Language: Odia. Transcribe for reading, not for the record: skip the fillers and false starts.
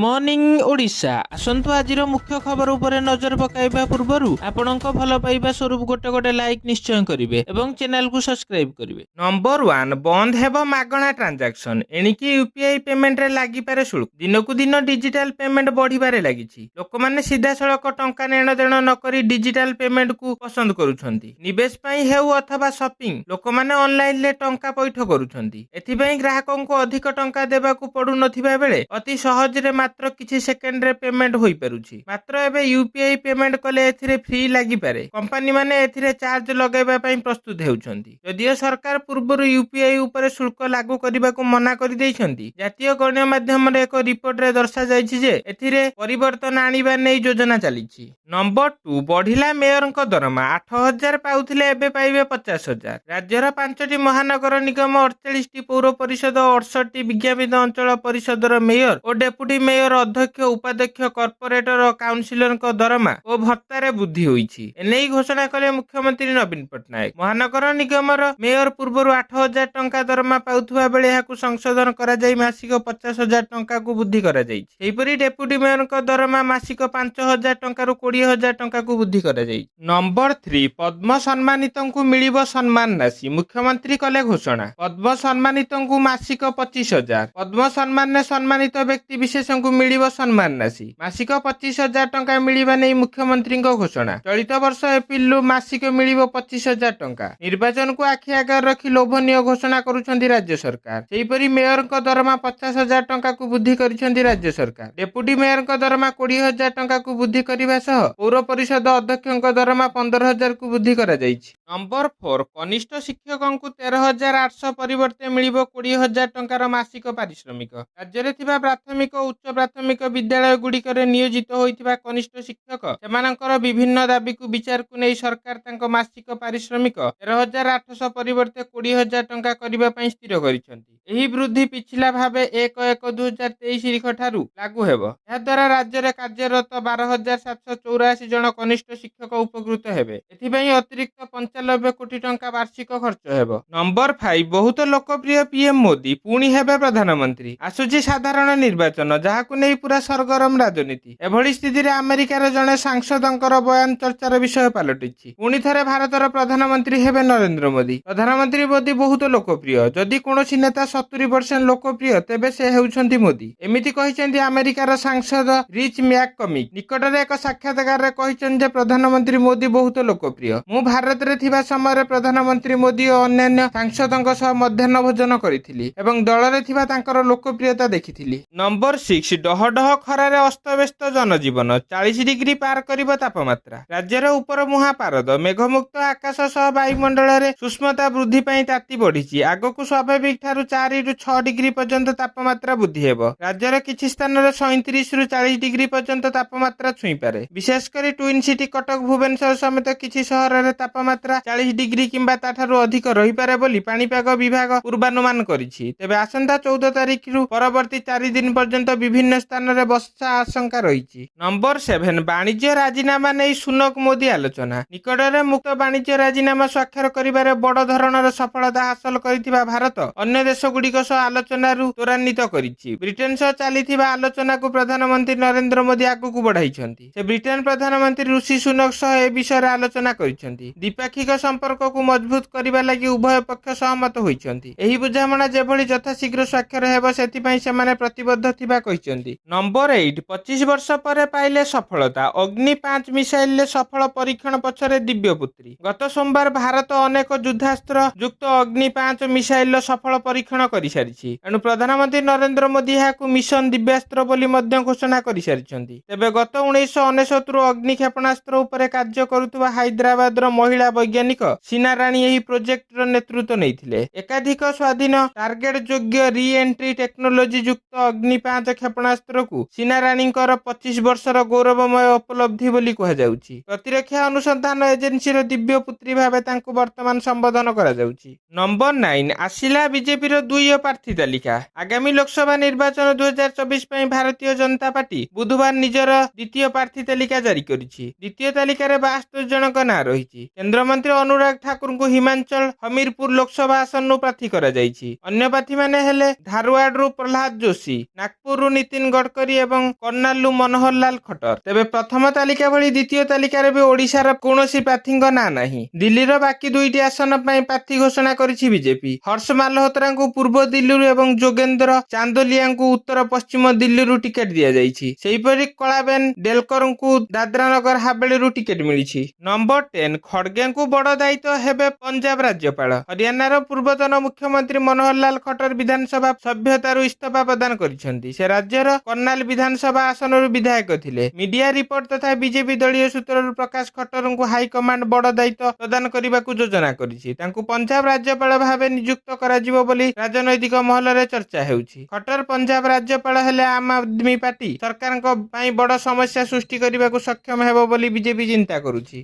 ମର୍ଣ୍ଣିଂ ଓଡ଼ିଶା। ଆସନ୍ତୁ, ଆଜିର ମୁଖ୍ୟ ଖବର ଉପରେ ନଜର ପକାଇବା ପୂର୍ବରୁ ଆପଣଙ୍କ ଭଲ ପାଇବା ସ୍ୱରୂପ ଗୋଟେ ଗୋଟେ ଲାଇକ୍ ନିଶ୍ଚୟ କରିବେ ଏବଂ ଚ୍ୟାନେଲକୁ ସବସ୍କ୍ରାଇବ କରିବେ। ନମ୍ବର 1, ବନ୍ଦ ହେବ ମାଗଣା ଟ୍ରାଞ୍ଜାକ୍ସନ। ଏଣିକି ୟୁପିଆଇ ପେମେଣ୍ଟରେ ଲାଗିପାରେ ଶୁଳ୍କ। ଦିନକୁ ଦିନ ଡିଜିଟାଲ ପେମେଣ୍ଟ ବଢିବାରେ ଲାଗିଛି। ଲୋକମାନେ ସିଧାସଳଖ ଟଙ୍କା ନେଣ ଦେଣ ନ କରି ଡିଜିଟାଲ ପେମେଣ୍ଟକୁ ପସନ୍ଦ କରୁଛନ୍ତି। ନିବେଶ ପାଇଁ ହେଉ ଅଥବା ସପିଂ, ଲୋକମାନେ ଅନଲାଇନରେ ଟଙ୍କା ପଇଠ କରୁଛନ୍ତି। ଏଥିପାଇଁ ଗ୍ରାହକଙ୍କୁ ଅଧିକ ଟଙ୍କା ଦେବାକୁ ପଡୁନଥିବା ବେଳେ ଅତି ସହଜରେ ମାତ୍ର କିଛି ସେକେଣ୍ଡରେ ପେମେଣ୍ଟ ହୋଇପାରୁଛି। ମାତ୍ର ଏବେ ୟୁପିଆଇ ପେମେଣ୍ଟ କଲେ ଏଥିରେ ଫି ଲାଗିପାରେ। କମ୍ପାନୀମାନେ ଏଥିରେ ଚାର୍ଜ ଲଗାଇବା ପାଇଁ ପ୍ରସ୍ତୁତ ହେଉଛନ୍ତି। ଯଦିଓ ସରକାର ପୂର୍ବରୁ ୟୁପିଆଇ ଉପରେ ଶୁଳ୍କ ଲାଗୁ କରିବାକୁ ମନା କରିଦେଇଛନ୍ତି, ଜାତୀୟ ଗଣମାଧ୍ୟମରେ ଏକ ରିପୋର୍ଟରେ ଦର୍ଶାଯାଇଛି ଯେ ଏଥିରେ ପରିବର୍ତ୍ତନ ଆଣିବା ନେଇ ଯୋଜନା ଚାଲିଛି। ନମ୍ବର 2, ବଢିଲା ମେୟରଙ୍କ ଦରମା। 8,000 ପାଉଥିଲେ, ଏବେ ପାଇବେ 50,000। ରାଜ୍ୟର ପାଞ୍ଚଟି ମହାନଗର ନିଗମ, 48ଟି ପୌର ପରିଷଦ ଓ 68 ବିଜ୍ଞାପିତ ଅଞ୍ଚଳ ପରିଷଦର ମେୟର ଓ ଡେପୁଟି ମେୟର, ଅଧ୍ୟକ୍ଷ, ଉପାଧ୍ୟକ୍ଷ, କର୍ପୋରେଟର ଓ କାଉନସିଲରଙ୍କ ଦରମା ଓ ଭତ୍ତାରେ ବୃଦ୍ଧି ହୋଇଛି। ଏନେଇ ଘୋଷଣା କଲେ ମୁଖ୍ୟମନ୍ତ୍ରୀ ନବୀନ ପଟ୍ଟନାୟକ। ମହାନଗର ନିଗମର ମେୟର ପୂର୍ବରୁ 8,000 ଟଙ୍କା ଦରମା ପାଉଥିବା ବେଳେ ଏହାକୁ ସଂଶୋଧନ କରାଯାଇ ମାସିକ 50,000 ଟଙ୍କାକୁ ବୃଦ୍ଧି କରାଯାଇଛି। ସେହିପରି ଡେପୁଟି ମେୟରଙ୍କ ଦରମା ମାସିକ 5,000 ଟଙ୍କାରୁ 20,000 ଟଙ୍କାକୁ ବୃଦ୍ଧି କରାଯାଇଛି। ନମ୍ବର 3, ପଦ୍ମ ସମ୍ମାନିତଙ୍କୁ ମିଳିବ ସମ୍ମାନ ରାଶି। ମୁଖ୍ୟମନ୍ତ୍ରୀ କଲେ ଘୋଷଣା। ପଦ୍ମ ସମ୍ମାନିତଙ୍କୁ ମାସିକ 25,000। ପଦ୍ମ ସମ୍ମାନରେ ସମ୍ମାନିତ ବ୍ୟକ୍ତି ବିଶେଷଙ୍କୁ ମିଳିବ ସମ୍ମାନ ରାଶି। ମାସିକ 25,000 ଟଙ୍କା ମିଳିବା ନେଇ ମୁଖ୍ୟମନ୍ତ୍ରୀଙ୍କ ଘୋଷଣା। ଚଳିତ ବର୍ଷ ଏପ୍ରିଲରୁ ମାସିକ ମିଳିବ 25,000 ଟଙ୍କା। ନିର୍ବାଚନକୁ ଆଖି ଆଗରେ ରଖି ଲୋଭନୀୟ ଘୋଷଣା କରୁଛନ୍ତି ରାଜ୍ୟ ସରକାର। ସେହିପରି ମେୟରଙ୍କ ଦରମା 50,000 ଟଙ୍କାକୁ ବୃଦ୍ଧି କରିଛନ୍ତି ରାଜ୍ୟ ସରକାର। ଡେପୁଟି ମେୟରଙ୍କ ଦରମା 20,000 ଟଙ୍କାକୁ ବୃଦ୍ଧି କରିବା ସହ ପୌର ପରିଷଦ ଅଧ୍ୟକ୍ଷଙ୍କ ଦରମା 15,000କୁ ବୃଦ୍ଧି କରାଯାଇଛି। ନମ୍ବର 4, କନିଷ୍ଠ ଶିକ୍ଷକଙ୍କୁ 13,800 ପରିବର୍ତ୍ତେ ମିଳିବ 20,000 ଟଙ୍କାର ମାସିକ ପାରିଶ୍ରମିକ। ରାଜ୍ୟରେ ଥିବା ପ୍ରାଥମିକ, ଉଚ୍ଚ ପ୍ରାଥମିକ ବିଦ୍ୟାଳୟ ଗୁଡ଼ିକରେ ନିୟୋଜିତ ହୋଇଥିବା କନିଷ୍ଠ ଶିକ୍ଷକ ସେମାନଙ୍କର ବିଭିନ୍ନ ଦାବିକୁ ବିଚାରକୁ ନେଇ ସରକାର ତାଙ୍କ ମାସିକ ପାରିଶ୍ରମିକ 13,800 ପରିବର୍ତ୍ତେ 20,000 ଟଙ୍କା କରିବା ପାଇଁ ସ୍ଥିର କରିଛନ୍ତି। ଏହି ବୃଦ୍ଧି ପିଛିଲା ଭାବେ 1/1/2023 ତାରିଖ ଠାରୁ ଲାଗୁ ହେବ। ଏହାଦ୍ୱାରା ରାଜ୍ୟରେ କାର୍ଯ୍ୟରତ 12,784 ଜଣ କନିଷ୍ଠ ଶିକ୍ଷକ ଉପକୃତ ହେବେ। ଏଥିପାଇଁ ଅତିରିକ୍ତ 95 କୋଟି ଟଙ୍କା ବାର୍ଷିକ ଖର୍ଚ୍ଚ ହେବ। ନମ୍ବର 5, ବହୁତ ଲୋକପ୍ରିୟ ପିଏମ ମୋଦି ପୁଣି ହେବେ ପ୍ରଧାନମନ୍ତ୍ରୀ। ଆସୁଛି ସାଧାରଣ ନିର୍ବାଚନ, ଯାହାକୁ ନେଇ ପୁରା ସରଗରମ ରାଜନୀତି। ଏଭଳି ସ୍ଥିତିରେ ଆମେରିକାର ଜଣେ ସାଂସଦଙ୍କର ବୟାନ ଚର୍ଚ୍ଚାର ବିଷୟ ପାଲଟିଛି। ପୁଣି ଥରେ ଭାରତର ପ୍ରଧାନମନ୍ତ୍ରୀ ହେବେ ନରେନ୍ଦ୍ର ମୋଦି। ପ୍ରଧାନମନ୍ତ୍ରୀ ମୋଦି ବହୁତ ଲୋକପ୍ରିୟ। ଯଦି କୌଣସି ନେତା 70% ଲୋକପ୍ରିୟ, ତେବେ ସେ ହେଉଛନ୍ତି ମୋଦି। ଏମିତି କହିଛନ୍ତି ଆମେରିକାର ସାଂସଦ ରିଚ୍ ମ୍ୟାକ୍ କମିକ୍। ନିକଟରେ ଏକ ସାକ୍ଷାତକାରରେ କହିଛନ୍ତି ଯେ ପ୍ରଧାନମନ୍ତ୍ରୀ ମୋଦି ବହୁତ ଲୋକପ୍ରିୟ। ମୁଁ ଭାରତରେ ଥିବା ସମୟରେ ପ୍ରଧାନମନ୍ତ୍ରୀ ମୋଦି ଓ ଅନ୍ୟାନ୍ୟ ସାଂସଦଙ୍କ ସହ ମଧ୍ୟାହ୍ନ ଭୋଜନ କରିଥିଲି ଏବଂ ଦଳରେ ଥିବା ତାଙ୍କର ଲୋକପ୍ରିୟତା ଦେଖିଥିଲି। ନମ୍ବର 6, ଡହ ଡହ ଖରାରେ ଅସ୍ତବ୍ୟସ୍ତ ଜନଜୀବନ। 40 ଡିଗ୍ରୀ ପାର କରିବ ତାପମାତ୍ରା। ରାଜ୍ୟର ଉପର ମୁହାଁ ପାରଦ। ମେଘମୁକ୍ତ ଆକାଶ ସହ ବାୟୁମଣ୍ଡଳରେ ଉଷ୍ମତା ବୃଦ୍ଧି ପାଇଁ ତାତି ବଢିଛି। ଆଗକୁ ସ୍ୱାଭାବିକ ଠାରୁ 4ରୁ 6 ଡିଗ୍ରୀ ପର୍ଯ୍ୟନ୍ତ ତାପମାତ୍ରା ବୃଦ୍ଧି ହେବ। ରାଜ୍ୟର କିଛି ସ୍ଥାନରେ 37ରୁ 40 ଡିଗ୍ରୀ ପର୍ଯ୍ୟନ୍ତ ତାପମାତ୍ରା ଛୁଇଁପାରେ। ବିଶେଷ କରି ଟ୍ୱିନ୍ ସିଟି କଟକ, ଭୁବନେଶ୍ୱର ସମେତ କିଛି ସହରରେ ତାପମାତ୍ରା 40 ଡିଗ୍ରୀ କିମ୍ବା ତାଠାରୁ ଅଧିକ ରହିପାରେ ବୋଲି ପାଣିପାଗ ବିଭାଗ ପୂର୍ବାନୁମାନ କରିଛି। ତେବେ ଆସନ୍ତା 14 ତାରିଖରୁ ପରବର୍ତ୍ତୀ 4 ଦିନ ପର୍ଯ୍ୟନ୍ତ ବିଭିନ୍ନ ସ୍ଥାନରେ ବର୍ଷା ଆଶଙ୍କା ରହିଛି। ନମ୍ବର 7, ବାଣିଜ୍ୟ ରାଜିନାମା ନେଇ ସୁନକ ମୋଦି ଆଲୋଚନା। ନିକଟରେ ମୁକ୍ତ ବାଣିଜ୍ୟ ରାଜିନାମା ସ୍ୱାକ୍ଷର କରିବାରେ ବଡ଼ ଧରଣର ସଫଳତା ହାସଲ କରିଥିବା ଭାରତ ଅନ୍ୟ ଦେଶଗୁଡ଼ିକ ସହ ଆଲୋଚନାକୁ ତ୍ୱରାନ୍ୱିତ କରିଛି। ବ୍ରିଟେନ ସହ ଚାଲିଥିବା ଆଲୋଚନାକୁ ପ୍ରଧାନମନ୍ତ୍ରୀ ନରେନ୍ଦ୍ର ମୋଦି ଆଗକୁ ବଢ଼ାଇଛନ୍ତି। ସେ ବ୍ରିଟେନ ପ୍ରଧାନମନ୍ତ୍ରୀ ଋଷି ସୁନକ ସହ ଏ ବିଷୟରେ ଆଲୋଚନା କରିଛନ୍ତି। ଦ୍ୱିପାକ୍ଷିକ ସମ୍ପର୍କକୁ ମଜବୁତ କରିବା ଲାଗି ଉଭୟ ପକ୍ଷ ସହମତ ହୋଇଛନ୍ତି। ଏହି ବୁଝାମଣା ଯେଭଳି ଯଥାଶୀଘ୍ର ସ୍ୱାକ୍ଷର ହେବ, ସେଥିପାଇଁ ସେମାନେ ପ୍ରତିବଦ୍ଧ ଥିବା କହିଛନ୍ତି। ନମ୍ବର 8, 25 ବର୍ଷ ପରେ ପାଇଲେ ସଫଳତା। ଅଗ୍ନି 5 ମିସାଇଲରେ ସଫଳ ପରୀକ୍ଷଣ ପଛରେ ଦିବ୍ୟପୁତ୍ରୀ। ଗତ ସୋମବାର ଭାରତ ଅନେକ ଯୁଦ୍ଧାସ୍ତ୍ର ଯୁକ୍ତ ଅଗ୍ନି 5 ମିସାଇଲର ସଫଳ ପରୀକ୍ଷଣ କରିସାରିଛି। ଏଣୁ ପ୍ରଧାନମନ୍ତ୍ରୀ ନରେନ୍ଦ୍ର ମୋଦି ଏହାକୁ ମିଶନ ଦିବ୍ୟାସ୍ତ୍ର ବୋଲି ମଧ୍ୟ ଘୋଷଣା କରିସାରିଛନ୍ତି। ତେବେ ଗତ 1999ରୁ ଅଗ୍ନି କ୍ଷେପଣାସ୍ତ୍ର ଉପରେ କାର୍ଯ୍ୟ କରୁଥିବା ହାଇଦ୍ରାବାଦର ମହିଳା ବୈଜ୍ଞାନିକ ସିନା ରାଣୀ ଏହି ପ୍ରୋଜେକ୍ଟର ନେତୃତ୍ୱ ନେଇଥିଲେ। ଏକାଧିକ ସ୍ୱାଧୀନ ଟାର୍ଗେଟ ଯୋଗ୍ୟ ରି ଏଣ୍ଟ୍ରି ଟେକ୍ନୋଲୋଜି ଯୁକ୍ତ ଅଗ୍ନି 5 କ୍ଷେପଣାସ୍ତ୍ରକୁ ସିନା ରାଣୀଙ୍କର 25 ବର୍ଷର ଗୌରବମୟ ଉପଲବ୍ଧି ବୋଲି କୁହାଯାଉଛି। ପ୍ରତିରକ୍ଷା ଅନୁସନ୍ଧାନ ଏଜେନ୍ସିର ଦିବ୍ୟ ପୁତ୍ରୀ ଭାବେ ତାଙ୍କୁ ବର୍ତ୍ତମାନ ସମ୍ବୋଧନ କରାଯାଉଛି। ନମ୍ବର 9, ଆସିଲା ବିଜେପିର ଦ୍ୱିତୀୟ ପ୍ରାର୍ଥୀ ତାଲିକା। ଆଗାମୀ ଲୋକସଭା ନିର୍ବାଚନ 2024 ପାଇଁ ଭାରତୀୟ ଜନତା ପାର୍ଟି ବୁଧବାର ନିଜର ଦ୍ୱିତୀୟ ପ୍ରାର୍ଥୀ ତାଲିକା ଜାରି କରିଛି। ଦ୍ୱିତୀୟ ତାଲିକାରେ 72 ଜଣଙ୍କ ନାଁ ରହିଛି। କେନ୍ଦ୍ରମନ୍ତ୍ରୀ ଅନୁରାଗ ଠାକୁରଙ୍କୁ ହିମାଚଳ ହମିରପୁର ଲୋକସଭା ଆସନରୁ ପ୍ରାର୍ଥୀ କରାଯାଇଛି। ଅନ୍ୟ ପ୍ରାର୍ଥୀମାନେ ହେଲେ ଧାରୱାଡରୁ ପ୍ରହ୍ଲାଦ ଯୋଶୀ, ନାଗପୁରରୁ ନୀତିନ ନୀତିନ ଗଡକରୀ ଏବଂ କର୍ଣ୍ଣାଲରୁ ମନୋହର ଲାଲ ଖଟ୍ଟର। ତେବେ ପ୍ରଥମ ତାଲିକା ଭଳି ଦ୍ୱିତୀୟ ତାଲିକାରେ ବି ଓଡ଼ିଶାର କୌଣସି ପ୍ରାର୍ଥୀଙ୍କ ନାଁ ନାହିଁ। ଦିଲ୍ଲୀର ବାକି ଦୁଇଟି ଆସନ ପାଇଁ ପ୍ରାର୍ଥୀ ଘୋଷଣା କରିଛି ବିଜେପି। ହର୍ଷ ମାଲହୋତ୍ରାଙ୍କୁ ପୂର୍ବ ଦିଲ୍ଲୀରୁ ଏବଂ ଯୋଗେନ୍ଦ୍ର ଚାନ୍ଦୋଲିଆଙ୍କୁ ଉତ୍ତର ପଶ୍ଚିମ ଦିଲ୍ଲୀରୁ ଟିକେଟ ଦିଆଯାଇଛି। ସେହିପରି କଳାବେନ ଡେଲକରଙ୍କୁ ଦାଦ୍ରାନଗର ହାବେଳିରୁ ଟିକେଟ ମିଳିଛି। ନମ୍ବର 10, ଖଡଗେଙ୍କୁ ବଡ଼ ଦାୟିତ୍ୱ, ହେବେ ପଞ୍ଜାବ ରାଜ୍ୟପାଳ। ହରିୟାଣାର ପୂର୍ବତନ ମୁଖ୍ୟମନ୍ତ୍ରୀ ମନୋହର ଲାଲ ଖଟ୍ଟର ବିଧାନସଭା ସଭ୍ୟତାରୁ ଇସ୍ତଫା ପ୍ରଦାନ କରିଛନ୍ତି। ସେ ରାଜ୍ୟର କର୍ଣ୍ଣାଲ ବିଧାନସଭା ଆସନରୁ ବିଧାୟକ ଥିଲେ। ମିଡିଆ ରିପୋର୍ଟ ତଥା ବିଜେପି ଦଳୀୟ ସୂତ୍ରରୁ ପ୍ରକାଶ, ଖଟ୍ଟରଙ୍କୁ ହାଇକମାଣ୍ଡ ବଡ଼ ଦାୟିତ୍ୱ ପ୍ରଦାନ କରିବାକୁ ଯୋଜନା କରିଛି। ତାଙ୍କୁ ପଞ୍ଜାବ ରାଜ୍ୟପାଳ ଭାବେ ନିଯୁକ୍ତ କରାଯିବ ବୋଲି ରାଜନୈତିକ ମହଲରେ ଚର୍ଚ୍ଚା ହେଉଛି। ଖଟ୍ଟର ପଞ୍ଜାବ ରାଜ୍ୟପାଳ ହେଲେ ଆମ୍ ଆଦମୀ ପାର୍ଟି ସରକାରଙ୍କ ପାଇଁ ବଡ଼ ସମସ୍ୟା ସୃଷ୍ଟି କରିବାକୁ ସକ୍ଷମ ହେବ ବୋଲି ବିଜେପି ଚିନ୍ତା କରୁଛି।